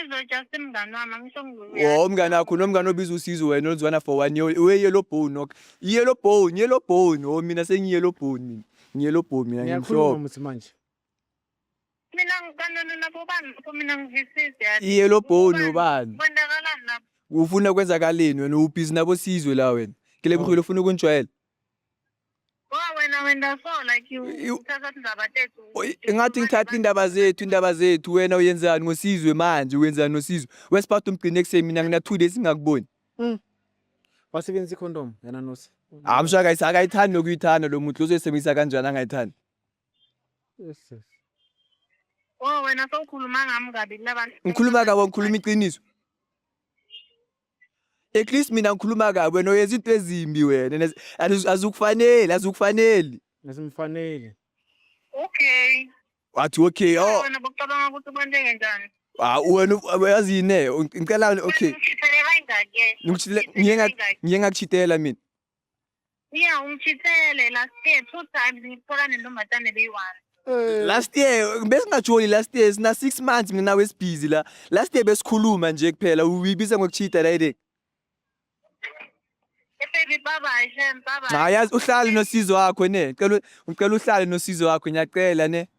USizwe just mngani wami, angisho ngibuya. Oh, umngani wakho, nomngani obiza uSizwe wena oluzwana for one year. We yellow bone ok. Yellow bone, yellow bone. Oh, mina sengi-yellow bone mina. Ngi-yellow bone mina, Ngiyakhuluma ngimhlophe. muthi manje. Mina ngikanona nabo bani lapho, mina ngivisisi yazi. I-yellow bone ubani? Kwenzakalani lapho? Ufuna kwenzakaleni wena? Ubhizi nabo Sizwe la wena. Ke lebogile, ufuna ukungijwayela. Oh, wena wena, so like you uthatha indaba tethu. Oy, ngathi ngithatha indaba zethu, indaba zethu. Wena uyenzani ngoSizwe manje? Uyenzani noSizwe? Wesiphatha umgcine ekuseni, mina ngina 2 days ngingakuboni. Wasebenzisa icondom yena Nosi. Hayi, mshaka, akayithandi nokuyithanda lo muntu uzoyisebenzisa kanjani angayithandi? Yes. Oh, wena sowukhuluma ngami kabi kulabantu. Ngikhuluma kabi? Ngikhuluma iqiniso. At least mina ngikhuluma kabi, wena uyenza into ezimbi wena. Azikufaneli, azikufaneli. Asimfaneli. Okay. Wathi okay, oh. Wena bocabanga ukuthi kwenteke njani? Ah, wena uyazini ne? Ngicela, okay. Ungishithele kangaki ke? Ngiye ngakuchitela mina? Yeah, ungishithele last year two times, ngikuthola nentombazane beyi-one. Last year besingajoli, last year sina 6 months mina nawe sibhizi la. Last year besikhuluma nje kuphela, uyibiza ngokuchita direct. Eh, baby, bye bye, shem, bye bye. Cha, yazi uhlale nosizo wakho ne. Ngicela, ngicela uhlale nosizo wakho, ngiyacela ne.